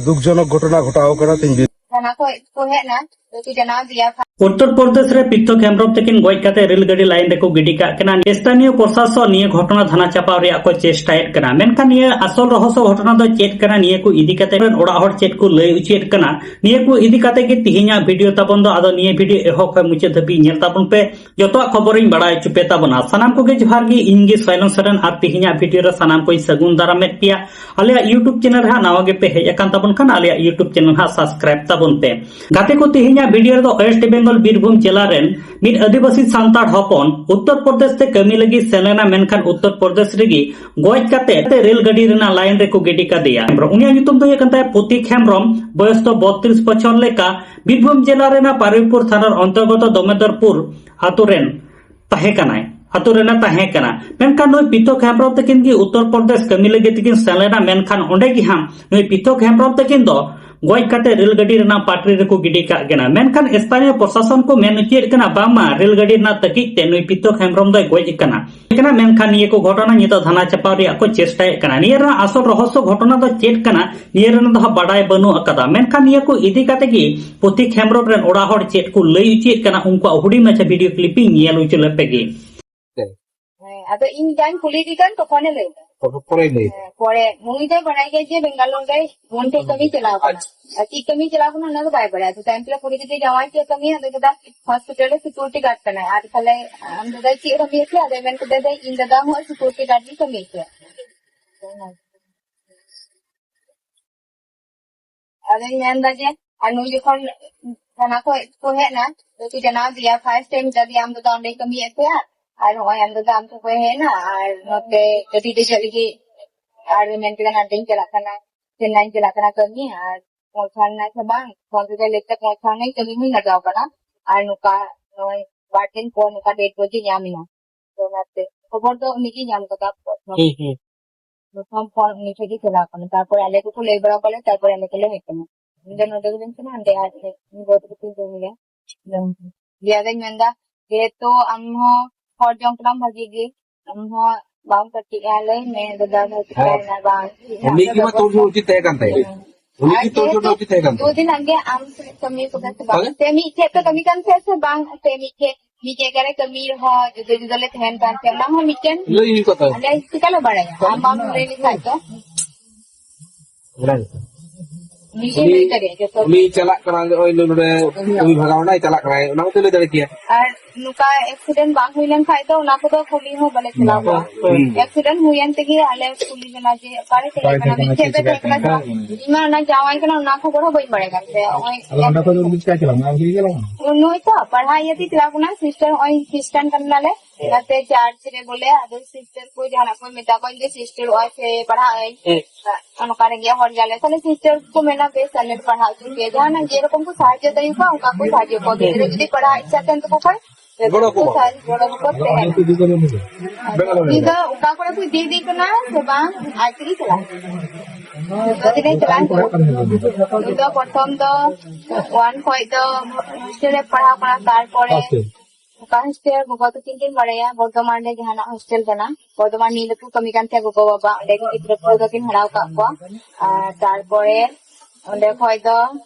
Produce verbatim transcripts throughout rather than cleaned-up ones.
ᱫᱩᱠᱡᱚᱱᱚᱠ ᱜᱷᱚᱴᱚᱱᱟ ᱜᱷᱚᱴᱟᱣ ᱠᱟᱱᱟ ᱛᱮᱦᱮᱧ ᱵᱤᱨ ᱛᱷᱟᱱᱟ ᱠᱷᱚᱡ ᱠᱚ ᱦᱮᱡ ᱮᱱᱟ, ᱛᱚ ᱠᱚ ᱡᱟᱱᱟᱣ ᱫᱮᱭᱟ᱾ ᱩᱛᱛᱚᱨ ᱯᱨᱚᱫᱮᱥ ᱨᱮ ᱯᱤᱛᱷᱚᱠ ᱦᱮᱢᱵᱨᱚᱢ ᱛᱟᱹᱠᱤᱱ ᱜᱚᱡ ᱠᱟᱛᱮ ᱨᱮᱞ ᱜᱟᱹᱰᱤ ᱞᱟᱭᱤᱱ ᱨᱮᱠᱚ ᱜᱤᱰᱤ ᱠᱟᱜ ᱠᱟᱱᱟ᱾ ᱥᱛᱷᱟᱱᱤᱭᱚ ᱯᱨᱚᱥᱟᱥᱚᱱ ᱱᱤᱭᱟᱹ ᱜᱷᱚᱴᱚᱱᱟ ᱫᱷᱟᱱᱟ ᱪᱟᱯᱟᱣ ᱨᱮᱭᱟᱜ ᱠᱚ ᱪᱮᱥᱴᱟᱭᱮᱫ ᱠᱟᱱᱟ, ᱢᱮᱱᱠᱷᱟᱱ ᱱᱤᱭᱟᱹ ᱟᱥᱚᱞ ᱨᱚᱦᱚᱥᱚ ᱜᱷᱚᱴᱚᱱᱟ ᱫᱚ ᱪᱮᱫ ᱠᱟᱱᱟ, ᱱᱤᱭᱟᱹ ᱠᱚ ᱤᱫᱤ ᱠᱟᱛᱮ ᱨᱮᱱ ᱚᱲᱟᱜ ᱦᱚᱲ ᱪᱮᱫ ᱠᱚ ᱞᱟᱹᱭ ᱚᱪᱚᱭᱮᱫ ᱠᱟᱱᱟ, ᱱᱤᱭᱟᱹ ᱠᱚ ᱤᱫᱤ ᱠᱟᱛᱮ ᱜᱮ ᱛᱤᱦᱤᱧᱟᱜ ᱵᱷᱤᱰᱤᱭᱳ ᱛᱟᱵᱚᱱ ᱫᱚ᱾ ᱟᱫᱚ ᱱᱤᱭᱟᱹ ᱵᱷᱤᱰᱤᱭᱳ ᱮᱦᱚᱵ ᱠᱷᱚᱱ ᱢᱩᱪᱟᱹᱫ ᱫᱷᱟᱹᱵᱤᱡ ᱧᱮᱞ ᱛᱟᱵᱚᱱ ᱯᱮ᱾ ᱡᱚᱛᱚᱣᱟᱜ ᱠᱷᱚᱵᱚᱨᱤᱧ ᱵᱟᱲᱟᱭ ᱦᱚᱪᱚ ᱯᱮ ᱛᱟᱵᱚᱱᱟ᱾ ᱥᱟᱱᱟᱢ ᱠᱚᱜᱮ ᱡᱚᱦᱟᱨ ᱜᱮ, ᱤᱧ ᱜᱮ ᱥᱚᱭᱞᱚᱱ ᱥᱚᱨᱮᱱ, ᱟᱨ ᱛᱤᱦᱤᱧᱟᱜ ᱵᱷᱤᱰᱤᱭᱳ ᱨᱮ ᱥᱟᱱᱟᱢ ᱠᱚᱧ ᱥᱟᱹᱜᱩᱱ ᱫᱟᱨᱟᱢᱮᱫ ᱯᱮᱭᱟ᱾ ᱟᱞᱮᱭᱟᱜ YouTube ᱪᱮᱱᱮᱞ ᱨᱮ ᱦᱟᱸᱜ ᱱᱟᱣᱟ ᱜᱮᱯᱮ ᱦᱮᱡ ᱟᱠᱟᱱ ᱛᱟᱵᱚᱱ ᱠᱷᱟᱱ, ᱟᱞᱮᱭᱟᱜ YouTube ᱪᱮᱱᱮᱞ ᱦᱟᱸᱜ ᱥᱟᱵᱥᱠᱨᱟᱭᱤᱵ ᱛᱟᱵᱚᱱ ᱯᱮ᱾ ᱜᱟᱛᱮ ᱠᱚ, ᱛᱤᱦᱤᱧᱟᱜ ᱵᱷᱤᱰᱤᱭᱳ ᱨᱮᱫᱚ ᱳᱭᱮᱥᱴ ᱵᱮᱝᱜᱚᱞ ᱵᱤᱨᱵᱷᱩᱢ ᱡᱮᱞᱟ ᱨᱮᱱ ᱢᱤᱫ ᱟᱹᱫᱤᱵᱟᱹᱥᱤ ᱥᱟᱱᱛᱟᱲ ᱦᱚᱯᱚᱱ ᱩᱛᱛᱚᱨ ᱯᱨᱚᱫᱮᱥ ᱛᱮ ᱠᱟᱹᱢᱤ ᱞᱟᱹᱜᱤᱫ ᱥᱮᱱ ᱞᱮᱱᱟ, ᱢᱮᱱᱠᱷᱟᱱ ᱩᱛᱛᱚᱨ ᱯᱨᱚᱫᱮᱥ ᱨᱮᱜᱮ ᱜᱚᱡ ᱠᱟᱛᱮ ᱨᱮᱞ ᱜᱟᱹᱰᱤ ᱨᱮᱱᱟᱜ ᱞᱟᱭᱤᱱ ᱨᱮᱠᱚ ᱜᱤᱰᱤ ᱠᱟᱫᱮᱭᱟ᱾ ᱩᱱᱤᱭᱟᱜ ᱧᱩᱛᱩᱢ ᱫᱚ ᱦᱩᱭᱩᱜ ᱠᱟᱱ ᱛᱟᱭᱟ ᱯᱩᱛᱤᱠ ᱦᱮᱢᱵᱨᱚᱢ, ᱵᱚᱭᱚᱥ ᱫᱚ ᱵᱚᱛᱛᱨᱤᱥ ᱵᱚᱪᱷᱚᱨ ᱞᱮᱠᱟ᱾ ᱵᱤᱨᱵᱷᱩᱢ ᱡᱮᱞᱟ ᱨᱮᱱᱟᱜ ᱯᱟᱨᱩᱭᱯᱩᱨ ᱛᱷᱟᱱᱟᱨ ᱚᱱᱛᱚᱨᱜᱚᱛᱚ ᱫᱚᱢᱮᱫᱚᱨᱯᱩᱨ ᱟᱛᱳ ᱨᱮᱱ ᱛᱟᱦᱮᱸ ᱠᱟᱱᱟᱭ, ᱟᱛᱳ ᱨᱮᱱᱟᱜ ᱛᱟᱦᱮᱸ ᱠᱟᱱᱟ᱾ ᱢᱮᱱᱠᱷᱟᱱ ᱱᱩᱭ ᱯᱤᱛᱷᱚᱠ ᱦᱮᱢᱵᱨᱚᱢ ᱛᱟᱹᱠᱤᱱ ᱜᱮ ᱩᱛᱛᱚᱨ ᱯᱨᱚᱫᱮᱥ ᱠᱟᱹᱢᱤ ᱞᱟᱹᱜᱤᱫ ᱛᱮᱠᱤᱱ ᱥᱮᱱ ᱞᱮᱱᱟ᱾ ᱢᱮᱱᱠᱷᱟᱱ ᱚᱸᱰᱮ ᱜᱮ ᱦᱟᱸᱜ ᱱᱩᱭ ᱯᱤᱛᱷᱚᱠ ᱦᱮᱢᱵᱨᱚᱢ ᱛᱟᱹᱠᱤᱱ ᱫᱚ ᱜᱚᱡ ᱠᱟᱛᱮ ᱨᱮᱞ ᱜᱟᱹᱰᱤ ᱨᱮᱱᱟᱜ ᱯᱟᱴᱨᱤ ᱨᱮᱠᱚ ᱜᱤᱰᱤ ᱠᱟᱜ ᱠᱤᱱᱟ᱾ ᱢᱮᱱᱠᱷᱟᱱ ᱥᱛᱷᱟᱱᱤᱭᱚ ᱯᱨᱚᱥᱟᱥᱚᱱ ᱠᱚ ᱢᱮᱱ ᱦᱚᱪᱚᱭᱮᱫ ᱠᱟᱱᱟ, ᱵᱟᱝᱢᱟ ᱨᱮᱞ ᱜᱟᱹᱰᱤ ᱨᱮᱱᱟᱜ ᱛᱟᱹᱠᱤᱡ ᱛᱮ ᱱᱩᱭ ᱯᱤᱛᱷᱚᱠ ᱦᱮᱢᱵᱨᱚᱢ ᱫᱚᱭ ᱜᱚᱡ ᱟᱠᱟᱱᱟ᱾ ᱠᱟᱱᱟ᱾ ᱢᱮᱱᱠᱷᱟᱱ ᱱᱤᱭᱟᱹ ᱠᱚ ᱜᱷᱚᱴᱚᱱᱟ ᱱᱤᱛᱚᱜ ᱫᱷᱟᱱᱟ ᱪᱟᱯᱟᱣ ᱨᱮᱭᱟᱜ ᱠᱚ ᱪᱮᱥᱴᱟᱭᱮᱫ ᱠᱟᱱᱟ᱾ ᱱᱤᱭᱟᱹ ᱨᱮᱱᱟᱜ ᱟᱥᱚᱞ ᱨᱚᱦᱚᱥᱚ ᱜᱷᱚᱴᱚᱱᱟ ᱫᱚ ᱪᱮᱫ ᱠᱟᱱᱟ, ᱱᱤᱭᱟᱹ ᱨᱮᱱᱟᱜ ᱫᱚ ᱦᱟᱸᱜ ᱵᱟᱰᱟᱭ ᱵᱟᱹᱱᱩᱜ ᱟᱠᱟᱫᱟ᱾ ᱢᱮᱱᱠᱷᱟᱱ ᱱᱤᱭᱟᱹ ᱠᱚ ᱤᱫᱤ ᱠᱟᱛᱮ ᱜᱮ ᱯᱩᱛᱷᱤ ᱦᱮᱢᱵᱨᱚᱢ ᱨᱮᱱ ᱚᱲᱟᱜ ᱦᱚᱲ ᱪᱮᱫ ᱠᱚ ᱞᱟᱹᱭ ᱚᱪᱚᱭᱮᱫ ᱠᱟᱱᱟ, ᱩᱱᱠᱩᱣᱟᱜ ᱦᱩᱰᱤᱧ ᱢᱟᱪᱷᱟ ᱵᱷᱤᱰᱤᱭᱳ ᱠᱞᱤᱯ ᱤᱧ ᱧᱮᱞ ᱦᱚᱪᱚ ᱞᱮᱯᱮ ᱜᱮ᱾ ᱦᱮᱸ, ᱟᱫᱚ ᱤᱧ ᱡᱟᱧ ᱠᱩᱞᱤᱭᱮᱫᱮ ᱠᱟᱱ, ᱛᱚᱠᱷᱚᱱᱮ ᱞᱟᱹᱭ ᱮᱫᱟ᱾ ᱛᱚᱵᱮ ᱯᱚᱨᱮ ᱞᱟᱹᱭ ᱮᱫᱟ᱾ ᱦᱮᱸ, ᱯᱚᱨᱮ ᱱᱩᱭ ᱫᱚᱭ ᱵᱟᱲᱟᱭ ᱜᱮᱭᱟ ᱡᱮ ᱵᱮᱝᱜᱟᱞᱳᱨ ᱨᱮ ᱵᱚᱱ ᱴᱷᱮᱱ ᱠᱟᱹᱢᱤ ᱪᱟᱞᱟᱣ ᱠᱟᱱᱟ᱾ ᱟᱪᱪᱷᱟ᱾ ᱟᱨ ᱪᱮᱫ ᱠᱟᱹᱢᱤ ᱪᱟᱞᱟᱣ ᱠᱟᱱᱟ, ᱚᱱᱟ ᱫᱚ ᱵᱟᱭ ᱵᱟᱲᱟᱭᱟ᱾ ᱟᱫᱚ ᱛᱟᱭᱚᱢ ᱛᱮ ᱠᱩᱞᱤ ᱠᱮᱫᱮ, ᱡᱟᱶᱟᱭ ᱪᱮᱫ ᱠᱟᱹᱢᱤᱭᱟ? ᱟᱫᱚ ᱠᱮᱫᱟ, ᱦᱚᱥᱯᱤᱴᱟᱞ ᱨᱮ ᱥᱤᱠᱩᱨᱤᱴᱤ ᱜᱟᱨᱰ ᱠᱟᱱᱟᱭ᱾ ᱟᱨ ᱛᱟᱦᱞᱮ ᱟᱢ ᱫᱟᱫᱟᱭ ᱪᱮᱫ ᱠᱟᱹᱢᱤᱭᱟ? ᱟᱫᱚᱭ ᱢᱮᱱ ᱠᱮᱫᱟ, ᱫᱟᱹᱭ, ᱤᱧ ᱫᱟᱫᱟ ᱦᱚᱸ ᱥᱤᱠᱩᱨᱤᱴᱤ ᱜᱟᱨᱰ ᱜᱮ ᱠᱟᱹᱢᱤᱭᱟ᱾ ᱟᱫᱚᱧ ᱢᱮᱱᱫᱟ ᱡᱮ, ᱟᱨ ᱱᱩᱭ ᱡᱚᱠᱷᱚᱱ ᱛᱷᱟᱱᱟ ᱠᱷᱚᱡ ᱠᱚ ᱦᱮᱡ ᱮᱱᱟ, ᱛᱚ ᱠᱚ ᱡᱟᱱᱟᱣ ᱫᱮᱭᱟ, ᱯᱷᱟᱥᱴ ᱴᱟᱭᱤᱢ ᱢᱮᱛᱟ ᱫᱮᱭᱟ, ᱟᱢ ᱫᱟᱫᱟ ᱚᱸᱰᱮ ᱠᱟᱹᱢᱤᱭᱮᱫ ᱛᱟᱦᱮᱸᱜᱼᱟ, ᱟᱨ ᱱᱚᱜᱼᱚᱭ ᱟᱢ ᱫᱟᱫᱟ ᱟᱢ ᱴᱷᱮᱱ ᱠᱷᱚᱡ ᱦᱮᱡ ᱮᱱᱟ, ᱟᱨ ᱱᱚᱛᱮ ᱜᱟᱹᱰᱤ ᱫᱮᱡᱚᱜ ᱞᱟᱹᱜᱤᱫ, ᱟᱨ ᱢᱮᱱ ᱠᱮᱫᱟ, ᱱᱟᱰᱮᱧ ᱪᱟᱞᱟᱜ ᱠᱟᱱᱟ, ᱪᱮᱱᱱᱟᱭᱤᱧ ᱪᱟᱞᱟᱜ ᱠᱟᱱᱟ ᱠᱟᱹᱢᱤ, ᱟᱨ ᱯᱳᱸᱪᱷᱟᱣ ᱮᱱᱟᱭ ᱥᱮ ᱵᱟᱝ, ᱯᱷᱳᱱ ᱛᱮᱫᱚ ᱞᱟᱹᱭ ᱠᱮᱫᱟ, ᱯᱳᱸᱪᱷᱟᱣ ᱮᱱᱟᱹᱧ, ᱠᱟᱹᱢᱤ ᱢᱟᱧ ᱞᱟᱜᱟᱣ ᱠᱟᱱᱟ, ᱟᱨ ᱱᱚᱝᱠᱟ ᱱᱚᱜᱼᱚᱭ ᱵᱟᱨ ᱫᱤᱱ ᱯᱚᱨ ᱱᱚᱝᱠᱟ ᱰᱮᱰ ᱵᱚᱰᱤ ᱧᱟᱢ ᱮᱱᱟ᱾ ᱛᱚ ᱚᱱᱟᱛᱮ ᱠᱷᱚᱵᱚᱨ ᱫᱚ ᱩᱱᱤᱜᱮᱭ ᱧᱟᱢ ᱠᱟᱫᱟ ᱯᱨᱚᱛᱷᱚᱢ᱾ ᱦᱩᱸ, ᱦᱩᱸ᱾ ᱯᱨᱚᱛᱷᱚᱢ ᱯᱷᱳᱱ ᱩᱱᱤ ᱴᱷᱮᱡ ᱜᱮ ᱪᱟᱞᱟᱣ ᱠᱟᱱᱟ, ᱛᱟᱨᱯᱚᱨᱮ ᱟᱞᱮ ᱠᱚᱠᱚ ᱞᱟᱹᱭ ᱵᱟᱲᱟ ᱠᱟᱫ ᱞᱮᱭᱟ, ᱛᱟᱨᱯᱚᱨᱮ ᱟᱞᱮ ᱠᱚᱞᱮ ᱦᱮᱡ ᱠᱟᱱᱟ᱾ ᱤᱧ ᱫᱚ ᱱᱚᱰᱮ ᱜᱮ ᱢᱮᱱᱟᱹᱧ ᱠᱟᱱᱟ, ᱚᱸᱰᱮ ᱟᱡ ᱴᱷᱮᱡ ᱩᱱᱤ ᱜᱚ ᱛᱟᱠᱚ ᱠᱤᱱ ᱞᱟᱹᱭ ᱞᱮᱭᱟ᱾ ᱞᱟᱹᱭ ᱟᱫᱟᱧ, ᱢᱮᱱᱫᱟ, ᱡᱮᱦᱮᱛᱩ ᱟᱢ ᱦᱚᱸ ᱦᱚᱲ ᱡᱚᱝ ᱠᱟᱱᱟᱢ ᱵᱷᱟᱜᱤ ᱜᱮ, ᱟᱢ ᱦᱚᱸ ᱵᱟᱢ ᱠᱟᱹᱴᱤᱡᱼᱟ, ᱞᱟᱹᱭ ᱢᱮ ᱫᱟᱫᱟ ᱫᱚ ᱪᱤᱠᱟᱹᱭᱮᱱᱟ ᱵᱟᱝ᱾ ᱩᱱᱤ ᱜᱮ ᱢᱟ ᱛᱚᱞ ᱩᱪᱤᱛ ᱛᱟᱦᱮᱸ ᱠᱟᱱ ᱛᱟᱭᱟ᱾ ᱦᱮᱸ᱾ ᱩᱱᱤ ᱟᱨ ᱜᱮ ᱛᱚᱨᱡᱚᱢ ᱡᱮᱦᱮᱛᱩ ᱵᱟᱹᱠᱤ ᱛᱟᱦᱮᱸ ᱠᱟᱱ ᱫᱩ ᱛᱟᱭᱟ᱾ ᱫᱤᱱ ᱟᱜ ᱜᱮ ᱟᱢ ᱥᱮ ᱠᱟᱹᱢᱤ ᱠᱚ ᱵᱮᱥ ᱵᱟᱝ ᱛᱟᱦᱞᱮ? ᱥᱮ ᱢᱤᱫ ᱴᱷᱮᱡ ᱯᱮ ᱠᱟᱹᱢᱤ ᱠᱟᱱ ᱛᱟᱦᱮᱸ ᱥᱮ ᱵᱟᱝ? ᱥᱮ ᱢᱤᱫ ᱴᱷᱮᱡ ᱢᱤᱫ ᱡᱟᱭᱜᱟ ᱨᱮ ᱠᱟᱹᱢᱤ ᱨᱮᱦᱚᱸ ᱡᱩᱫᱟᱹ ᱡᱩᱫᱟᱹ ᱞᱮ ᱛᱟᱦᱮᱱ ᱠᱟᱱ ᱛᱟᱦᱮᱸ, ᱚᱱᱟ ᱦᱚᱸ ᱢᱤᱫᱴᱮᱱ ᱞᱟᱹᱭ ᱦᱩᱭᱩᱜ ᱠᱟᱱ ᱛᱟᱭᱟ᱾ ᱟᱞᱮ ᱪᱤᱠᱟ ᱞᱮ ᱵᱟᱲᱟᱭᱟ? ᱟᱢ ᱵᱟᱢ ᱞᱟᱹᱭ ᱞᱮᱠᱷᱟᱡ ᱫᱚ᱾ ᱚᱱᱟ ᱜᱮᱛᱚ᱾ ᱱᱤᱡᱮ ᱩᱱᱤ, ᱞᱟᱹᱭ ᱫᱟᱲᱮᱭᱟᱜᱼᱟ ᱡᱚᱛᱚ᱾ ᱩᱱᱤ ᱪᱟᱞᱟᱜ ᱠᱟᱱᱟ, ᱱᱚᱜᱼᱚᱭ ᱱᱚᱰᱮ ᱠᱟᱹᱢᱤ ᱵᱷᱟᱜᱟᱣ ᱮᱱᱟᱭ, ᱪᱟᱞᱟᱜ ᱠᱟᱱᱟᱭ, ᱚᱱᱟ ᱠᱚᱛᱮ ᱞᱟᱹᱭ ᱫᱟᱲᱮ ᱠᱮᱭᱟ᱾ ᱟᱨ ᱱᱚᱝᱠᱟ ᱮᱠᱥᱤᱰᱮᱱᱴ ᱵᱟᱝ ᱦᱩᱭ ᱞᱮᱱᱠᱷᱟᱡ ᱫᱚ ᱚᱱᱟ ᱠᱚᱫᱚ ᱠᱩᱞᱤ ᱦᱚᱸ ᱵᱟᱞᱮ ᱪᱟᱞᱟᱣ ᱠᱚᱜᱼᱟ᱾ ᱦᱩᱸ᱾ ᱮᱠᱥᱤᱰᱮᱱᱴ ᱦᱩᱭᱮᱱ ᱛᱮᱜᱮ ᱟᱞᱮ ᱠᱩᱞᱤ ᱞᱮᱱᱟ ᱡᱮ ᱚᱠᱟᱨᱮ ᱛᱟᱦᱮᱸ ᱠᱟᱱᱟ, ᱢᱤᱫᱴᱷᱮᱡ ᱯᱮ ᱛᱟᱦᱮᱸ ᱠᱟᱱᱟ ᱥᱮ ᱵᱟᱝ? ᱤᱧ ᱢᱟ ᱚᱱᱟ ᱡᱟᱶᱟᱭ ᱠᱟᱱᱟ, ᱚᱱᱟ ᱠᱷᱚᱵᱚᱨ ᱦᱚᱸ ᱵᱟᱹᱧ ᱵᱟᱲᱟᱭ ᱠᱟᱱ ᱛᱟᱦᱮᱸ᱾ ᱱᱚᱜᱼᱚᱭ ᱟᱫᱚ ᱚᱸᱰᱮ ᱠᱷᱚᱡ ᱫᱚ ᱩᱱᱤ ᱪᱤᱠᱟᱭ ᱪᱟᱞᱟᱣ ᱞᱮᱱᱟ? ᱟᱢ ᱜᱮ ᱪᱟᱞᱟᱣ ᱞᱮᱱᱟ? ᱱᱩᱭ ᱛᱚ ᱯᱟᱲᱦᱟᱣ ᱤᱭᱟᱹ ᱛᱮ ᱪᱟᱞᱟᱣ ᱠᱟᱱᱟ, ᱥᱤᱥᱴᱟᱨ ᱱᱚᱜᱼᱚᱭ ᱠᱷᱨᱤᱥᱴᱟᱱ ᱠᱟᱱ ᱛᱟᱞᱮ, ᱚᱱᱟᱛᱮ ᱪᱟᱨᱪ ᱨᱮ ᱵᱚᱞᱮ, ᱟᱫᱚ ᱥᱤᱥᱴᱟᱨ ᱠᱚ ᱡᱟᱦᱟᱱᱟᱜ ᱠᱚ ᱢᱮᱛᱟ ᱠᱚᱣᱟ ᱡᱮ ᱥᱤᱥᱴᱟᱨ ᱚᱜᱼᱟᱭ ᱥᱮ ᱯᱟᱲᱦᱟᱜ ᱟᱹᱧ, ᱦᱮᱸ᱾ ᱚᱱᱠᱟ ᱨᱮᱸᱜᱮᱡ ᱦᱚᱲ ᱜᱮᱭᱟᱞᱮ, ᱛᱟᱦᱞᱮ ᱥᱤᱥᱴᱟᱨ ᱠᱚ ᱢᱮᱱᱟ ᱵᱮᱥ ᱟᱞᱮ ᱞᱮ ᱯᱟᱲᱦᱟᱣ ᱦᱚᱪᱚ ᱯᱮᱭᱟ, ᱡᱟᱦᱟᱱᱟᱜ ᱡᱮᱨᱚᱠᱚᱢ ᱠᱚ ᱥᱟᱦᱟᱡᱽᱡᱚ ᱫᱟᱲᱮᱭᱟᱠᱚᱣᱟ ᱚᱱᱠᱟ ᱠᱚ ᱥᱟᱦᱟᱡᱽᱡᱚ ᱠᱚᱣᱟ᱾ ᱜᱤᱫᱽᱨᱟᱹ ᱡᱩᱫᱤ ᱯᱟᱲᱦᱟᱣ ᱤᱪᱪᱷᱟ ᱛᱟᱦᱮᱱ ᱛᱟᱠᱚ ᱠᱷᱟᱱ ᱜᱚᱲᱚ ᱠᱚ ᱮᱢᱟ᱾ ᱥᱟᱦᱟᱡᱽ ᱜᱚᱲᱚ ᱜᱚᱯᱚᱲ ᱛᱟᱦᱮᱱᱟ᱾ ᱩᱱᱤ ᱫᱚ ᱚᱠᱟ ᱠᱚᱨᱮ ᱠᱚ ᱤᱫᱤ ᱤᱫᱤ ᱠᱟᱱᱟ ᱥᱮ ᱵᱟᱝ, ᱟᱡ ᱛᱮᱜᱮ ᱪᱟᱞᱟᱜ ᱠᱟᱱᱟ᱾ ᱡᱚᱛᱚ ᱫᱤᱱᱮ ᱪᱟᱞᱟᱜ ᱠᱟᱱᱟ᱾ ᱩᱱᱤ ᱫᱚ ᱯᱨᱚᱛᱷᱚᱢ ᱫᱚ ᱚᱣᱟᱱ ᱠᱷᱚᱡ ᱫᱚ ᱦᱳᱥᱴᱮᱞ ᱨᱮ ᱯᱟᱲᱦᱟᱣ ᱠᱟᱱᱟ, ᱛᱟᱨᱯᱚᱨᱮ ᱚᱠᱟ ᱦᱳᱥᱴᱮᱞ ᱜᱚᱜᱚ ᱛᱟᱹᱠᱤᱱ ᱠᱤᱱ ᱵᱟᱲᱟᱭᱟ, ᱵᱚᱨᱫᱷᱚᱢᱟᱱ ᱨᱮ ᱡᱟᱦᱟᱱᱟᱜ ᱦᱳᱥᱴᱮᱞ ᱠᱟᱱᱟ, ᱵᱚᱨᱫᱷᱚᱢᱟᱱ ᱱᱤᱭᱟᱹ ᱫᱚᱠᱚ ᱠᱟᱹᱢᱤ ᱠᱟᱱ ᱛᱟᱦᱮᱸ ᱜᱚᱜᱚ ᱵᱟᱵᱟ, ᱚᱸᱰᱮ ᱜᱮ ᱜᱤᱫᱽᱨᱟᱹ ᱠᱚᱫᱚ ᱠᱤᱱ ᱦᱟᱨᱟᱣ ᱟᱠᱟᱫ ᱠᱚᱣᱟ᱾ ᱟᱨ ᱛᱟᱨᱯᱚᱨᱮ ᱚᱸᱰᱮ ᱠᱷᱚᱡ ᱫᱚ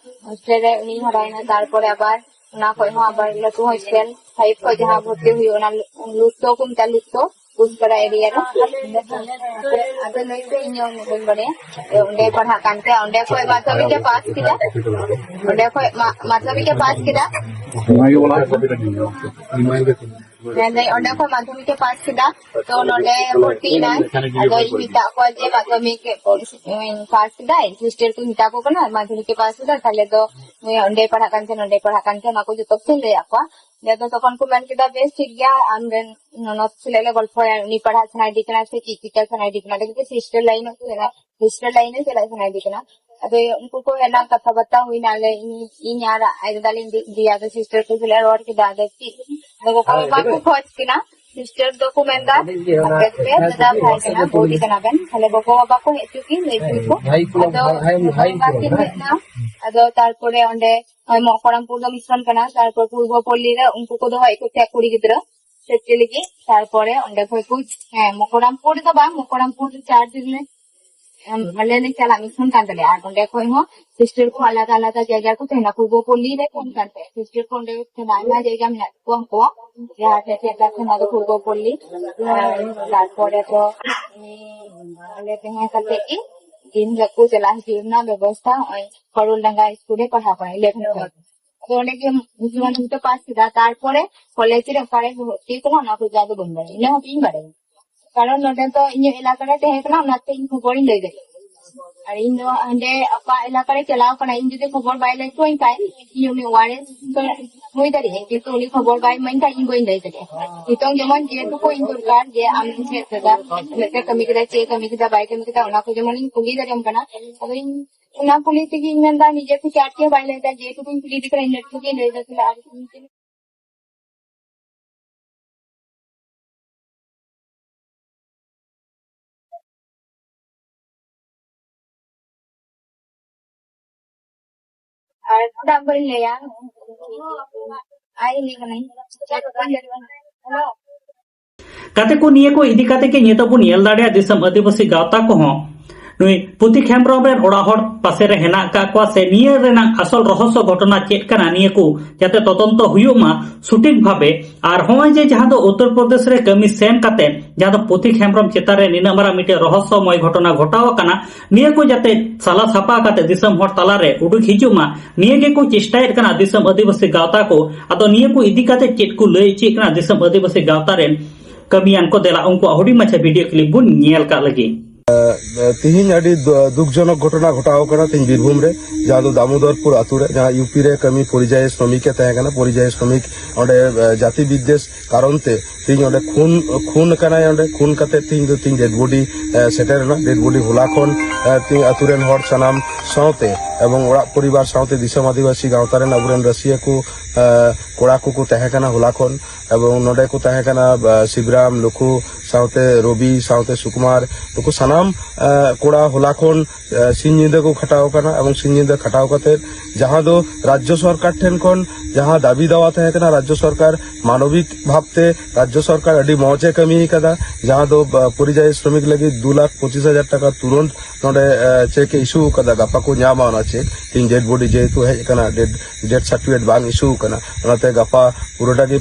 ᱦᱳᱥᱴᱮᱞ ᱨᱮ ᱩᱱᱤ ᱦᱟᱨᱟᱭᱮᱱᱟ, ᱛᱟᱨᱯᱚᱨᱮ ᱟᱵᱟᱨ ᱚᱱᱟ ᱠᱷᱚᱡ ᱦᱚᱸ ᱟᱵᱟᱨ ᱞᱟᱹᱴᱩ ᱦᱳᱥᱴᱮᱞ ᱯᱷᱟᱭᱤᱵ ᱠᱷᱚᱡ ᱡᱟᱦᱟᱸ ᱵᱷᱚᱨᱛᱤ ᱦᱩᱭᱩᱜ, ᱚᱱᱟ ᱞᱩᱛᱚ ᱠᱚ ᱢᱮᱛᱟᱜᱼᱟ, ᱞᱩᱛᱚ ᱠᱩᱥᱯᱟᱲᱟ ᱮᱨᱤᱭᱟ ᱨᱮ᱾ ᱟᱫᱚ ᱱᱩᱭ ᱫᱚ ᱤᱧ ᱦᱚᱸ ᱩᱱᱟᱹᱜ ᱵᱟᱹᱧ ᱵᱟᱲᱟᱭᱟ᱾ ᱚᱸᱰᱮ ᱯᱟᱲᱦᱟᱜ ᱠᱟᱱ ᱛᱟᱦᱮᱸ, ᱚᱸᱰᱮ ᱠᱷᱚᱡ ᱢᱟᱫᱽᱫᱷᱚᱢᱤᱠ ᱮ ᱯᱟᱥ ᱠᱮᱫᱟ᱾ ᱚᱸᱰᱮ ᱠᱷᱚᱡ ᱢᱟ-, ᱢᱟᱫᱽᱫᱷᱚᱢᱤᱠ ᱮ ᱯᱟᱥ ᱠᱮᱫᱟ᱾ ᱢᱮᱱᱫᱟᱹᱧ ᱚᱸᱰᱮ ᱠᱷᱚᱡ ᱢᱟᱫᱽᱫᱷᱚᱢᱤᱠ ᱮ ᱯᱟᱥ ᱠᱮᱫᱟ, ᱛᱚ ᱱᱚᱰᱮ ᱵᱷᱚᱨᱛᱤ ᱮᱱᱟᱭ᱾ ᱟᱫᱚ ᱤᱧ ᱢᱮᱛᱟᱜ ᱠᱚᱣᱟ ᱡᱮ ᱢᱟᱫᱽᱫᱷᱚᱢᱤᱠ ᱮ ᱯᱟᱥ ᱠᱮᱫᱟᱭ, ᱦᱳᱥᱴᱮᱞ ᱠᱚ ᱢᱮᱛᱟ ᱠᱚ ᱠᱟᱱᱟ, ᱢᱟᱫᱽᱫᱷᱚᱢᱤᱠ ᱮ ᱯᱟᱥ ᱠᱮᱫᱟ, ᱛᱟᱦᱞᱮ ᱫᱚ ᱱᱩᱭ ᱚᱸᱰᱮ ᱯᱟᱲᱦᱟᱜ ᱠᱟᱱ ᱛᱟᱦᱮᱸ, ᱱᱚᱰᱮ ᱯᱟᱲᱦᱟᱜ ᱠᱟᱱ ᱛᱟᱦᱮᱸ, ᱚᱱᱟ ᱠᱚ ᱡᱚᱛᱚ ᱠᱤᱱ ᱞᱟᱹᱭᱟᱫ ᱠᱚᱣᱟ᱾ ᱟᱫᱚ ᱛᱚᱠᱷᱚᱱ ᱠᱚ ᱢᱮᱱ ᱠᱮᱫᱟ, ᱵᱮᱥ ᱴᱷᱤᱠ ᱜᱮᱭᱟ, ᱟᱢ ᱨᱮᱱ ᱱᱚᱱᱚᱫ ᱥᱟᱞᱟᱜ ᱞᱮ ᱜᱚᱞᱯᱷᱚᱭᱟ, ᱩᱱᱤ ᱯᱟᱲᱦᱟᱜ ᱥᱟᱱᱟᱭᱮᱫᱮ ᱠᱟᱱᱟ ᱥᱮ ᱪᱮᱫ ᱪᱤᱠᱟᱹ ᱥᱟᱱᱟᱭᱮᱫᱮ ᱠᱟᱱᱟ, ᱟᱫᱚ ᱥᱤᱥᱴᱟᱨ ᱞᱟᱭᱤᱱ ᱮ ᱪᱟᱞᱟᱜ, ᱥᱤᱥᱴᱟᱨ ᱞᱟᱭᱤᱱ ᱮ ᱪᱟᱞᱟᱜ ᱥᱟᱱᱟᱭᱮᱫᱮ ᱠᱟᱱᱟ᱾ ᱟᱫᱚ ᱩᱱᱠᱩ ᱠᱚ ᱦᱮᱡ ᱮᱱᱟ, ᱠᱟᱛᱷᱟ ᱵᱟᱨᱛᱟ ᱦᱩᱭᱱᱟ, ᱟᱞᱮ, ᱤᱧ, ᱤᱧ ᱟᱨ ᱟᱡ ᱫᱟᱫᱟ ᱞᱤᱧ ᱫᱮᱡ ᱤᱫᱤᱭᱟ, ᱟᱫᱚ ᱥᱤᱥᱴᱟᱨ ᱠᱚ ᱥᱟᱞᱟᱜ ᱨᱚᱲ ᱠᱮᱫᱟ, ᱟᱫᱚ ᱪᱮᱫ, ᱟᱫᱚ ᱜᱚᱜᱚ ᱵᱟᱵᱟ ᱠᱚ ᱠᱷᱚᱡᱽ ᱠᱤᱱᱟ, ᱥᱤᱥᱴᱟᱨ ᱫᱚᱠᱚ ᱢᱮᱱᱫᱟ, ᱟᱯᱮ ᱫᱚᱯᱮ ᱫᱟᱫᱟ ᱵᱷᱟᱭ ᱠᱟᱱᱟ, ᱵᱷᱟᱹᱭ ᱠᱟᱱᱟ ᱵᱮᱱ, ᱛᱟᱦᱞᱮ ᱜᱚᱜᱚ ᱵᱟᱵᱟ ᱠᱚ ᱦᱮᱡ ᱦᱚᱪᱚ ᱠᱤᱱ, ᱞᱟᱹᱭ ᱦᱚᱪᱚ ᱠᱚ᱾ ᱟᱫᱚ ᱜᱚᱜᱚ ᱵᱟᱵᱟ ᱠᱤᱱ ᱦᱮᱡ ᱮᱱᱟ, ᱟᱫᱚ ᱛᱟᱨᱯᱚᱨᱮ ᱚᱸᱰᱮ ᱱᱚᱜᱼᱚᱭ ᱢᱚᱠᱚᱨᱟᱢᱯᱩᱨ ᱫᱚ ᱢᱤᱥᱚᱱ ᱠᱟᱱᱟ, ᱛᱟᱨᱯᱚᱨ ᱯᱩᱨᱵᱚᱯᱚᱞᱞᱤ ᱨᱮ ᱩᱱᱠᱩ ᱠᱚ ᱫᱚᱦᱚᱭᱮᱫ ᱠᱚ ᱛᱟᱦᱮᱸᱫ ᱠᱩᱲᱤ ᱜᱤᱫᱽᱨᱟᱹ ᱥᱮᱯᱴᱤ ᱞᱟᱹᱜᱤᱫ᱾ ᱛᱟᱨᱯᱚᱨᱮ ᱚᱸᱰᱮ ᱠᱷᱚᱡ ᱠᱚ, ᱦᱮᱸ, ᱢᱚᱠᱚᱨᱟᱢᱯᱩᱨ ᱨᱮᱫᱚ ᱵᱟᱝ, ᱢᱚᱠᱚᱨᱟᱢᱯᱩᱨ ᱨᱮ ᱪᱟᱨ ᱫᱤᱱ ᱞᱮ ᱟᱞᱮ ᱞᱮ ᱪᱟᱞᱟᱜ ᱢᱤᱥᱚᱱ ᱠᱟᱱ ᱛᱟᱞᱮᱭᱟ᱾ ᱟᱨ ᱚᱸᱰᱮ ᱠᱷᱚᱱ ᱦᱚᱸ ᱥᱤᱥᱴᱟᱨ ᱠᱚ ᱟᱞᱟᱫᱟ ᱟᱞᱟᱫᱟ ᱡᱟᱭᱜᱟ ᱠᱚ ᱛᱟᱦᱮᱱᱟ, ᱯᱩᱨᱵᱚᱯᱚᱞᱞᱤ ᱨᱮ ᱛᱟᱦᱮᱱ ᱠᱟᱱ ᱛᱟᱦᱮᱸᱫ ᱥᱤᱥᱴᱟᱨ ᱠᱚ᱾ ᱚᱸᱰᱮ ᱛᱟᱦᱮᱱᱟ ᱟᱭᱢᱟ ᱡᱟᱭᱜᱟ ᱢᱮᱱᱟᱜ ᱛᱟᱠᱚᱣᱟ ᱩᱱᱠᱩᱣᱟᱜ, ᱡᱟᱦᱟᱸ ᱴᱷᱮᱱ ᱪᱮᱫ ᱛᱟᱦᱮᱱᱟ ᱫᱚ ᱯᱩᱨᱵᱚᱯᱚᱞᱞᱤ᱾ ᱟᱨ ᱛᱟᱨᱯᱚᱨᱮ ᱫᱚ ᱩᱱᱤ ᱚᱸᱰᱮ ᱛᱟᱦᱮᱸ ᱠᱟᱛᱮ ᱜᱮ ᱫᱤᱱ ᱦᱤᱞᱳᱜ ᱠᱚ ᱪᱟᱞᱟᱜ ᱦᱤᱡᱩᱜ ᱨᱮᱱᱟᱜ ᱵᱮᱵᱚᱥᱛᱷᱟ᱾ ᱱᱚᱜᱼᱚᱭ ᱠᱷᱚᱲᱩᱞ ᱰᱟᱸᱜᱟ ᱥᱠᱩᱞ ᱨᱮ ᱯᱟᱲᱦᱟᱣ ᱠᱟᱱᱟ ᱤᱞᱮᱵᱷᱮᱱ ᱠᱷᱚᱱ᱾ ᱟᱫᱚ ᱚᱸᱰᱮ ᱜᱮ ᱢᱩᱥᱞᱤᱢ ᱛᱮ ᱯᱟᱥ ᱠᱮᱫᱟ, ᱛᱟᱨᱯᱚᱨᱮ ᱠᱚᱞᱮᱡᱽ ᱨᱮ ᱚᱠᱟᱨᱮ ᱵᱷᱚᱨᱛᱤ ᱠᱟᱱᱟ ᱚᱱᱟ ᱠᱚ ᱫᱚ ᱟᱫᱚ ᱵᱟᱹᱧ ᱵᱟᱲᱟᱭᱟ, ᱤᱱᱟᱹ ᱦᱚᱸ ᱤᱧ ᱵᱟᱲᱟᱭᱟ᱾ ᱠᱟᱨᱚᱱ ᱱᱚᱰᱮ ᱫᱚ ᱤᱧᱟᱹᱜ ᱮᱞᱟᱠᱟ ᱨᱮ ᱛᱟᱦᱮᱸ ᱠᱟᱱᱟ, ᱚᱱᱟᱛᱮ ᱤᱧ ᱠᱷᱚᱵᱚᱨᱤᱧ ᱞᱟᱹᱭ ᱫᱟᱲᱮᱭᱟᱜᱼᱟ᱾ ᱟᱨ ᱤᱧ ᱫᱚ ᱦᱟᱸᱰᱮ ᱟᱯᱟ ᱮᱞᱟᱠᱟ ᱨᱮ ᱪᱟᱞᱟᱣ ᱠᱟᱱᱟ, ᱤᱧ ᱡᱩᱫᱤ ᱠᱷᱚᱵᱚᱨ ᱵᱟᱭ ᱞᱟᱹᱭ ᱦᱚᱪᱚᱣᱟᱹᱧ ᱠᱷᱟᱡ, ᱤᱧ ᱩᱱᱤ ᱳᱣᱟᱨᱮᱥ ᱫᱚ ᱦᱩᱭ ᱫᱟᱲᱮᱭᱟᱜᱼᱟ, ᱠᱤᱱᱛᱩ ᱩᱱᱤ ᱠᱷᱚᱵᱚᱨ ᱵᱟᱭ ᱮᱢᱟᱹᱧ ᱠᱷᱟᱡ ᱤᱧ ᱵᱟᱹᱧ ᱞᱟᱹᱭ ᱫᱟᱲᱮᱭᱟᱜᱼᱟ᱾ ᱱᱤᱛᱚᱝ ᱡᱮᱢᱚᱱ ᱡᱮᱴᱩᱠᱩ ᱤᱧ ᱫᱚᱨᱠᱟᱨ ᱡᱮ ᱟᱢ ᱪᱮᱫ ᱠᱮᱫᱟ, ᱪᱮᱫ ᱠᱟᱹᱢᱤ ᱠᱮᱫᱟ, ᱪᱮᱫ ᱠᱟᱹᱢᱤ ᱠᱮᱫᱟ, ᱵᱟᱭ ᱠᱟᱹᱢᱤ ᱠᱮᱫᱟ, ᱚᱱᱟ ᱠᱚ ᱡᱮᱢᱚᱱ ᱤᱧ ᱠᱩᱞᱤ ᱫᱟᱲᱮᱭᱟᱢ ᱠᱟᱱᱟ᱾ ᱟᱫᱚ ᱤᱧ ᱚᱱᱟ ᱠᱩᱞᱤ ᱛᱮᱜᱮᱧ ᱢᱮᱱᱫᱟ, ᱱᱤᱡᱮ ᱠᱚ ᱪᱟᱨ ᱪᱮᱫ ᱵᱟᱭ ᱞᱟᱹᱭ ᱫᱟ, ᱡᱮᱴᱩᱠᱩᱧ ᱠᱩᱞᱤ ᱫᱮ ᱠᱟᱱᱟ ᱤᱱᱟᱹ ᱴᱩᱠᱩ ᱜᱮ ᱞᱟᱹᱭ ᱫᱟ, ᱛᱟᱦᱞᱮ ᱟᱨ ᱤᱧ ᱪᱮᱫ? ᱟᱨ ᱫᱟᱜ ᱵᱟᱹᱧ ᱞᱟᱹᱭᱟ᱾ ᱟᱭ ᱞᱟᱹᱭ ᱠᱟᱹᱱᱟᱹᱧ᱾ ᱦᱮᱞᱳ᱾ ᱜᱟᱛᱮ ᱠᱚ, ᱱᱤᱭᱟᱹ ᱠᱚ ᱤᱫᱤ ᱠᱟᱛᱮ ᱜᱮ ᱱᱤᱛᱚᱜ ᱵᱚᱱ ᱧᱮᱞ ᱫᱟᱲᱮᱭᱟᱜᱼᱟ, ᱫᱤᱥᱚᱢ ᱟᱹᱫᱤᱵᱟᱹᱥᱤ ᱜᱟᱶᱛᱟ ᱠᱚᱦᱚᱸ ᱱᱩᱭ ᱯᱩᱛᱷᱤ ᱦᱮᱢᱵᱨᱚᱢ ᱨᱮᱱ ᱚᱲᱟᱜ ᱦᱚᱲ ᱯᱟᱥᱮ ᱨᱮ ᱦᱮᱱᱟᱜ ᱟᱠᱟᱫ ᱠᱚᱣᱟ, ᱥᱮ ᱱᱤᱭᱟᱹ ᱨᱮᱱᱟᱜ ᱟᱥᱚᱞ ᱨᱚᱦᱚᱥᱚ ᱜᱷᱚᱴᱚᱱᱟ ᱪᱮᱫ ᱠᱟᱱᱟ, ᱱᱤᱭᱟᱹ ᱠᱚ ᱡᱟᱛᱮ ᱛᱚᱫᱚᱱᱛᱚ ᱦᱩᱭᱩᱜ ᱢᱟ ᱥᱚᱴᱷᱤᱠ ᱵᱷᱟᱵᱮ᱾ ᱟᱨ ᱦᱚᱸᱜᱼᱚᱭ ᱡᱮ ᱡᱟᱦᱟᱸ ᱫᱚ ᱩᱛᱛᱚᱨ ᱯᱨᱚᱫᱮᱥ ᱨᱮ ᱠᱟᱹᱢᱤ ᱥᱮᱱ ᱠᱟᱛᱮ ᱡᱟᱦᱟᱸ ᱫᱚ ᱯᱩᱛᱷᱤ ᱦᱮᱢᱵᱨᱚᱢ ᱪᱮᱛᱟᱱ ᱨᱮ ᱱᱤᱱᱟᱹᱜ ᱢᱟᱨᱟᱝ ᱢᱤᱫᱴᱮᱱ ᱨᱚᱦᱚᱥᱚᱢᱚᱭ ᱜᱷᱚᱴᱚᱱᱟ ᱜᱷᱚᱴᱟᱣ ᱟᱠᱟᱱᱟ, ᱱᱤᱭᱟᱹ ᱠᱚ ᱡᱟᱛᱮ ᱥᱟᱞᱟ ᱥᱟᱯᱷᱟ ᱠᱟᱛᱮ ᱫᱤᱥᱚᱢ ᱦᱚᱲ ᱛᱟᱞᱟᱨᱮ ᱩᱰᱩᱠ ᱦᱤᱡᱩᱜ ᱢᱟ, ᱱᱤᱭᱟᱹ ᱜᱮᱠᱚ ᱪᱮᱥᱴᱟᱭᱮᱫ ᱠᱟᱱᱟ ᱫᱤᱥᱚᱢ ᱟᱹᱫᱤᱵᱟᱹᱥᱤ ᱜᱟᱶᱛᱟ ᱠᱚ᱾ ᱟᱫᱚ ᱱᱤᱭᱟᱹ ᱠᱚ ᱤᱫᱤ ᱠᱟᱛᱮ ᱪᱮᱫ ᱠᱚ ᱞᱟᱹᱭ ᱦᱚᱪᱚᱭᱮᱫ ᱠᱟᱱᱟ ᱫᱤᱥᱚᱢ ᱟᱹᱫᱤᱵᱟᱹᱥᱤ ᱜᱟᱶᱛᱟ ᱨᱮᱱ ᱠᱟᱹᱢᱤᱭᱟᱱ ᱠᱚ? ᱫᱮᱞᱟ ᱩᱱᱠᱩᱣᱟᱜ ᱦᱩᱰᱤᱧ ᱢᱟᱪᱷᱟ ᱵᱷᱤᱰᱤᱭᱳ ᱠᱞᱤᱯ ᱵᱚᱱ ᱧᱮᱞ ᱠᱟᱜ ᱞᱮᱜᱮ᱾ ᱛᱤᱦᱤᱧ ᱟᱹᱰᱤ ᱫᱩ-, ᱫᱩᱠᱡᱚᱱᱚᱠ ᱜᱷᱚᱴᱚᱱᱟ ᱜᱷᱚᱴᱟᱣ ᱠᱟᱱᱟ ᱛᱤᱦᱤᱧ ᱵᱤᱨᱵᱷᱩᱢ ᱨᱮ, ᱡᱟᱦᱟᱸ ᱫᱚ ᱫᱟᱢᱳᱫᱚᱨᱯᱩᱨ ᱟᱛᱩ ᱨᱮ, ᱡᱟᱦᱟᱸ ᱭᱩᱯᱤ ᱨᱮ ᱠᱟᱹᱢᱤ ᱯᱚᱨᱤᱡᱟᱭᱤ ᱥᱨᱚᱢᱤᱠ ᱮ ᱛᱟᱦᱮᱸ ᱠᱟᱱᱟ᱾ ᱯᱚᱨᱤᱡᱟᱭᱤ ᱥᱨᱚᱢᱤᱠ ᱚᱸᱰᱮ, ᱮ, ᱡᱟᱹᱛᱤ ᱵᱤᱫᱽᱫᱮᱥ ᱠᱟᱨᱚᱱ ᱛᱮ ᱛᱤᱦᱤᱧ ᱚᱸᱰᱮ ᱠᱷᱩᱱ, ᱠᱷᱩᱱ ᱟᱠᱟᱱᱟᱭ᱾ ᱚᱸᱰᱮ ᱠᱷᱩᱱ ᱠᱟᱛᱮ ᱛᱤᱦᱤᱧ ᱫᱚ ᱛᱤᱦᱤᱧ ᱰᱮᱰ ᱵᱚᱰᱤ, ᱮ, ᱥᱮᱴᱮᱨ ᱮᱱᱟ᱾ ᱰᱮᱰ ᱵᱚᱰᱤ ᱦᱚᱞᱟ ᱠᱷᱚᱱ, ᱮ, ᱛᱤᱦᱤᱧ ᱟᱛᱩ ᱨᱮᱱ ᱦᱚᱲ ᱥᱟᱱᱟᱢ ᱥᱟᱶᱛᱮ ᱮᱵᱚᱝ ᱚᱲᱟᱜ ᱯᱚᱨᱤᱵᱟᱨ ᱥᱟᱶᱛᱮ ᱫᱤᱥᱚᱢ ᱟᱹᱫᱤᱵᱟᱹᱥᱤ ᱜᱟᱶᱛᱟ ᱨᱮᱱ ᱟᱵᱚᱨᱮᱱ ᱨᱟᱹᱥᱤᱭᱟᱹ ᱠᱚ, ᱮ, ᱠᱚᱲᱟ ᱠᱚᱠᱚ ᱛᱟᱦᱮᱸ ᱠᱟᱱᱟ ᱦᱚᱞᱟ ᱠᱷᱚᱱ, ᱮᱵᱚᱝ ᱱᱚᱰᱮ ᱠᱚ ᱛᱟᱦᱮᱸ ᱠᱟᱱᱟ, ᱮ, ᱥᱤᱵᱨᱟᱢ, ᱞᱩᱠᱷᱩ, ᱥᱟᱶᱛᱮ ᱨᱚᱵᱤ, ᱥᱟᱶᱛᱮ ᱥᱩᱠᱩᱢᱟᱨ, ᱱᱩᱠᱩ ᱥᱟᱱᱟᱢ ᱠᱚᱲᱟ ᱦᱚᱞᱟ ᱠᱷᱚᱱ ᱥᱤᱧ ᱧᱤᱫᱟᱹ ᱠᱚ ᱠᱷᱟᱴᱟᱣ ᱟᱠᱟᱱᱟ᱾ ᱮᱵᱚᱝ ᱥᱤᱧ ᱧᱤᱫᱟᱹ ᱠᱷᱟᱴᱟᱣ ᱠᱟᱛᱮ ᱡᱟᱦᱟᱸ ᱫᱚ ᱨᱟᱡᱽᱡᱚ ᱥᱚᱨᱠᱟᱨ ᱴᱷᱮᱱ ᱠᱷᱚᱱ ᱡᱟᱦᱟᱸ ᱫᱟᱹᱵᱤ ᱫᱟᱣᱟ ᱛᱟᱦᱮᱸ ᱠᱟᱱᱟ, ᱨᱟᱡᱽᱡᱚ ᱥᱚᱨᱠᱟᱨ ᱢᱟᱱᱚᱵᱤᱠ ᱵᱷᱟᱵᱽᱛᱮ ᱨᱟᱡᱽᱡᱚ ᱥᱚᱨᱠᱟᱨ ᱟᱹᱰᱤ ᱢᱚᱡᱽ ᱮ ᱠᱟᱹᱢᱤ ᱟᱠᱟᱫᱟ᱾ ᱡᱟᱦᱟᱸ ᱫᱚ ᱯᱚᱨᱤᱡᱟᱭᱤ ᱥᱨᱚᱢᱤᱠ ᱞᱟᱹᱜᱤᱫ ᱫᱩ ᱞᱟᱠᱷ ᱯᱚᱸᱪᱤᱥ ᱦᱟᱡᱟᱨ ᱴᱟᱠᱟ ᱛᱩᱨᱚᱱᱛ ᱱᱚᱰᱮ ᱪᱮᱠ ᱮ ᱤᱥᱩ ᱟᱠᱟᱫᱟ, ᱜᱟᱯᱟ ᱠᱚ ᱧᱟᱢᱟ ᱚᱱᱟ ᱪᱮᱠ᱾ ᱛᱤᱦᱤᱧ ᱰᱮᱰ ᱵᱚᱰᱤ ᱡᱮᱦᱮᱛᱩ ᱦᱮᱡ ᱟᱠᱟᱱᱟ, ᱰᱮᱰ ᱰᱮᱛᱷ ᱥᱟᱨᱴᱤᱯᱷᱤᱠᱮᱴ ᱵᱟᱝ ᱤᱥᱩ ᱟᱠᱟᱱᱟ, ᱚᱱᱟᱛᱮ ᱜᱟᱯᱟ ᱯᱩᱨᱟᱹᱴᱟ ᱜᱮ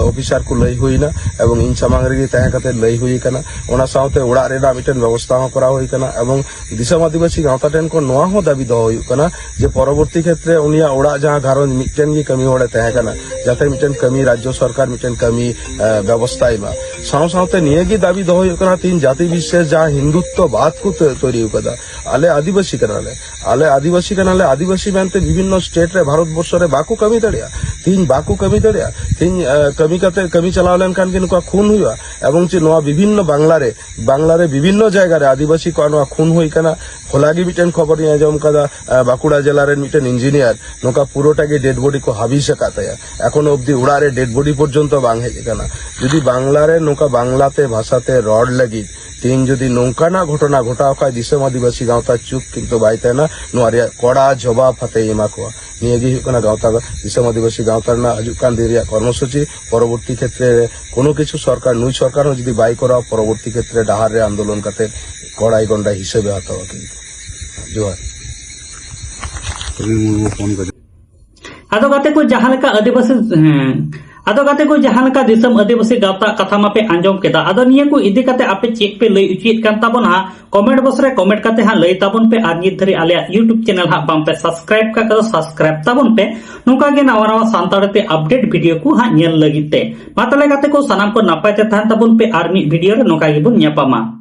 ᱚᱯᱷᱤᱥᱟᱨ ᱠᱚ ᱞᱟᱹᱭ ᱦᱩᱭᱱᱟ ᱮᱵᱚᱝ ᱤᱧ ᱥᱟᱢᱟᱝ ᱨᱮᱜᱮ ᱛᱟᱦᱮᱸ ᱠᱟᱛᱮ ᱞᱟᱹᱭ ᱦᱩᱭ ᱟᱠᱟᱱᱟ᱾ ᱚᱱᱟ ᱥᱟᱶᱛᱮ ᱚᱲᱟᱜ ᱨᱮᱱᱟᱜ ᱢᱤᱫᱴᱮᱱ ᱵᱮᱵᱚᱥᱛᱷᱟ ᱦᱚᱸ ᱠᱚᱨᱟᱣ ᱦᱩᱭ ᱟᱠᱟᱱᱟ ᱮᱵᱚᱝ ᱫᱤᱥᱚᱢ ᱟᱹᱫᱤᱵᱟᱹᱥᱤ ᱜᱟᱶᱛᱟ ᱴᱷᱮᱱ ᱠᱷᱚᱱ ᱱᱚᱣᱟ ᱦᱚᱸ ᱫᱟᱹᱵᱤ ᱫᱚᱦᱚ ᱦᱩᱭᱩᱜ ᱠᱟᱱᱟ ᱡᱮ ᱯᱚᱨᱚᱵᱚᱨᱛᱤ ᱠᱷᱮᱛᱨᱮ ᱩᱱᱤᱭᱟᱜ ᱚᱲᱟᱜ ᱡᱟᱦᱟᱸ ᱜᱷᱟᱨᱚᱸᱡᱽ ᱢᱤᱫᱴᱮᱱ ᱜᱮ ᱠᱟᱹᱢᱤ ᱦᱚᱲᱮ ᱛᱟᱦᱮᱸ ᱠᱟᱱᱟ, ᱡᱟᱛᱮ ᱢᱤᱫᱴᱮᱱ ᱠᱟᱹᱢᱤ ᱨᱟᱡᱽᱡᱚ ᱥᱚᱨᱠᱟᱨ ᱢᱤᱫᱴᱮᱱ ᱠᱟᱹᱢᱤ ᱵᱮᱵᱚᱥᱛᱷᱟᱭ ᱢᱟ᱾ ᱥᱟᱶ ᱥᱟᱶᱛᱮ ᱱᱤᱭᱟᱹ ᱜᱮ ᱫᱟᱹᱵᱤ ᱫᱚᱦᱚ ᱦᱩᱭᱩᱜ ᱠᱟᱱᱟ, ᱛᱤᱦᱤᱧ ᱡᱟᱹᱛᱤ ᱵᱤᱥᱮᱥ ᱡᱟᱦᱟᱸ ᱦᱤᱱᱫᱩᱛᱛᱚ ᱵᱟᱫ ᱠᱚ ᱛᱚ-, ᱛᱚᱭᱨᱤ ᱟᱠᱟᱫᱟ, ᱟᱞᱮ ᱟᱹᱫᱤᱵᱟᱹᱥᱤ ᱠᱟᱱᱟᱞᱮ, ᱟᱞᱮ ᱟᱹᱫᱤᱵᱟᱹᱥᱤ ᱠᱟᱱᱟᱞᱮ, ᱟᱹᱫᱤᱵᱟᱹᱥᱤ ᱢᱮᱱᱛᱮ ᱵᱤᱵᱷᱤᱱᱱᱚ ᱥᱴᱮᱴ ᱨᱮ ᱵᱷᱟᱨᱚᱛ ᱵᱚᱨᱥᱚ ᱨᱮ ᱵᱟᱠᱚ ᱠᱟᱹᱢᱤ ᱫᱟᱲᱮᱭᱟᱜᱼᱟ᱾ ᱛᱤᱦᱤᱧ ᱵᱟᱠᱚ ᱠᱟᱹᱢᱤ ᱫᱟᱲᱮᱭᱟᱜᱼᱟ, ᱛᱤᱦᱤᱧ ᱠᱟᱹᱢᱤ ᱠᱟᱛᱮ ᱠᱟᱹᱢᱤ ᱪᱟᱞᱟᱣ ᱞᱮᱱᱠᱷᱟᱱ ᱜᱮ ᱱᱩᱠᱩᱣᱟᱜ ᱠᱷᱩᱱ ᱦᱩᱭᱩᱜᱼᱟ᱾ ᱮᱵᱚᱝ ᱪᱮᱫ ᱱᱚᱣᱟ ᱵᱤᱵᱷᱤᱱᱱᱚ ᱵᱟᱝᱞᱟ ᱨᱮ, ᱵᱟᱝᱞᱟ ᱨᱮ ᱵᱤᱵᱷᱤᱱᱱᱚ ᱡᱟᱭᱜᱟ ᱨᱮ ᱟᱹᱫᱤᱵᱟᱹᱥᱤ ᱠᱚᱣᱟᱜ ᱱᱚᱣᱟ ᱠᱷᱩᱱ ᱦᱩᱭ ᱠᱟᱱᱟ᱾ ᱦᱚᱞᱟ ᱜᱮ ᱢᱤᱫᱴᱮᱱ ᱠᱷᱚᱵᱚᱨ ᱤᱧ ᱟᱸᱡᱚᱢ ᱠᱟᱫᱟ, ᱵᱟᱸᱠᱩᱲᱟ ᱡᱮᱞᱟ ᱨᱮᱱ ᱢᱤᱫᱴᱮᱱ ᱤᱧᱡᱤᱱᱤᱭᱟᱨ ᱱᱚᱝᱠᱟ ᱯᱩᱨᱟᱹᱴᱟ ᱜᱮ ᱰᱮᱰ ᱵᱚᱰᱤ ᱠᱚ ᱦᱟᱵᱤᱥ ᱟᱠᱟᱫ ᱛᱟᱭᱟ, ᱮᱠᱷᱚᱱᱳ ᱚᱵᱫᱤ ᱚᱲᱟᱜ ᱨᱮ ᱰᱮᱰ ᱵᱚᱰᱤ ᱯᱚᱨᱡᱚᱱᱛᱚ ᱵᱟᱝ ᱦᱮᱡ ᱟᱠᱟᱱᱟ᱾ ᱡᱩᱫᱤ ᱵᱟᱝᱞᱟ ᱨᱮ ᱱᱚᱝᱠᱟ ᱵᱟᱝᱞᱟ ᱛᱮ ᱵᱷᱟᱥᱟ ᱛᱮ ᱨᱚᱲ ᱞᱟᱹᱜᱤᱫ ᱛᱮᱦᱮᱧ ᱡᱩᱫᱤ ᱱᱚᱝᱠᱟᱱᱟᱜ ᱜᱷᱚᱴᱚᱱᱟ ᱜᱷᱚᱴᱟᱣ ᱠᱷᱟᱡ ᱫᱤᱥᱚᱢ ᱟᱹᱫᱤᱵᱟᱹᱥᱤ ᱜᱟᱶᱛᱟ ᱪᱩᱯ ᱠᱤᱱᱛᱩ ᱵᱟᱭ ᱛᱟᱦᱮᱱᱟ, ᱱᱚᱣᱟ ᱨᱮᱭᱟᱜ ᱠᱚᱲᱟ ᱡᱚᱵᱟᱵ ᱦᱟᱛᱮ ᱮᱢᱟ ᱠᱚᱣᱟ᱾ ᱱᱤᱭᱟᱹ ᱜᱮ ᱦᱩᱭᱩᱜ ᱠᱟᱱᱟ ᱜᱟᱶᱛᱟ, ᱫᱤᱥᱚᱢ ᱟᱹᱫᱤᱵᱟᱹᱥᱤ ᱜᱟᱶᱛᱟ ᱨᱮᱱᱟᱜ ᱦᱤᱡᱩᱜ ᱠᱟᱱ ᱫᱤᱱ ᱨᱮᱭᱟᱜ ᱠᱚᱨᱢᱚᱥᱩᱪᱤ᱾ ᱯᱚᱨᱚᱵᱚᱨᱛᱤ ᱠᱷᱮᱛᱨᱮ ᱨᱮ ᱠᱳᱱᱳ ᱠᱤᱪᱷᱩ ᱥᱚᱨᱠᱟᱨ, ᱱᱩᱭ ᱥᱚᱨᱠᱟᱨ ᱦᱚᱸ ᱡᱩᱫᱤ ᱵᱟᱭ ᱠᱚᱨᱟᱣᱟ, ᱯᱚᱨᱚᱵᱚᱨᱛᱤ ᱠᱷᱮᱛᱨᱮ ᱰᱟᱦᱟᱨ ᱨᱮ ᱟᱱᱫᱳᱞᱚᱱ ᱠᱟᱛᱮ ᱠᱚᱲᱟᱭ ᱜᱚᱱᱰᱟ ᱦᱤᱥᱟᱹᱵᱮ ᱦᱟᱛᱟᱣᱟ ᱠᱤᱱᱛᱩ᱾ ᱡᱚᱦᱟᱨ᱾ ᱨᱚᱵᱤ ᱢᱩᱨᱢᱩ ᱯᱷᱳᱱ ᱠᱟᱛᱮ᱾ ᱟᱫᱚ ᱜᱟᱛᱮ ᱠᱚ, ᱡᱟᱦᱟᱸ ᱞᱮᱠᱟ ᱟᱹᱫᱤᱵᱟᱹᱥᱤ, ᱦᱮᱸ, ᱟᱫᱚ ᱜᱟᱛᱮ ᱠᱚ, ᱡᱟᱦᱟᱸ ᱞᱮᱠᱟ ᱫᱤᱥᱚᱢ ᱟᱹᱫᱤᱵᱟᱹᱥᱤ ᱜᱟᱶᱛᱟ ᱠᱟᱛᱷᱟ ᱢᱟᱯᱮ ᱟᱸᱡᱚᱢ ᱠᱮᱫᱟ, ᱟᱫᱚ ᱱᱤᱭᱟᱹ ᱠᱚ ᱤᱫᱤ ᱠᱟᱛᱮ ᱟᱯᱮ ᱪᱮᱫ ᱯᱮ ᱞᱟᱹᱭ ᱚᱪᱚᱭᱮᱫ ᱠᱟᱱ ᱛᱟᱵᱚᱱᱟ? ᱠᱚᱢᱮᱱᱴ ᱵᱚᱠᱥ ᱨᱮ ᱠᱚᱢᱮᱱᱴ ᱠᱟᱛᱮ ᱦᱟᱸᱜ ᱞᱟᱹᱭ ᱛᱟᱵᱚᱱ ᱯᱮ, ᱟᱨ ᱱᱤᱛ ᱫᱷᱟᱹᱨᱤᱡ ᱟᱞᱮᱭᱟᱜ YouTube ᱪᱮᱱᱮᱞ ᱦᱟᱸᱜ ᱵᱟᱝ ᱯᱮ ᱥᱟᱵᱥᱠᱨᱟᱭᱤᱵ ᱠᱟᱜ ᱠᱷᱟᱱ ᱫᱚ ᱥᱟᱵᱥᱠᱨᱟᱭᱤᱵ ᱛᱟᱵᱚᱱ ᱯᱮ, ᱱᱚᱝᱠᱟ ᱜᱮ ᱱᱟᱣᱟ ᱱᱟᱣᱟ ᱥᱟᱱᱛᱟᱲᱤ ᱛᱮ ᱟᱯᱰᱮᱴ ᱵᱷᱤᱰᱤᱭᱳ ᱠᱚ ᱦᱟᱸᱜ ᱧᱮᱞ ᱞᱟᱹᱜᱤᱫ ᱛᱮ᱾ ᱢᱟ ᱛᱟᱦᱞᱮ ᱜᱟᱛᱮ ᱠᱚ, ᱥᱟᱱᱟᱢ ᱠᱚ ᱱᱟᱯᱟᱭ ᱛᱮ ᱛᱟᱦᱮᱱ ᱛᱟᱵᱚᱱ ᱯᱮ, ᱟᱨ ᱢᱤᱫ ᱵᱷᱤᱰᱤᱭᱳ ᱨᱮ ᱱᱚᱝᱠᱟ ᱜᱮᱵᱚᱱ ᱧᱟᱯᱟᱢᱟ᱾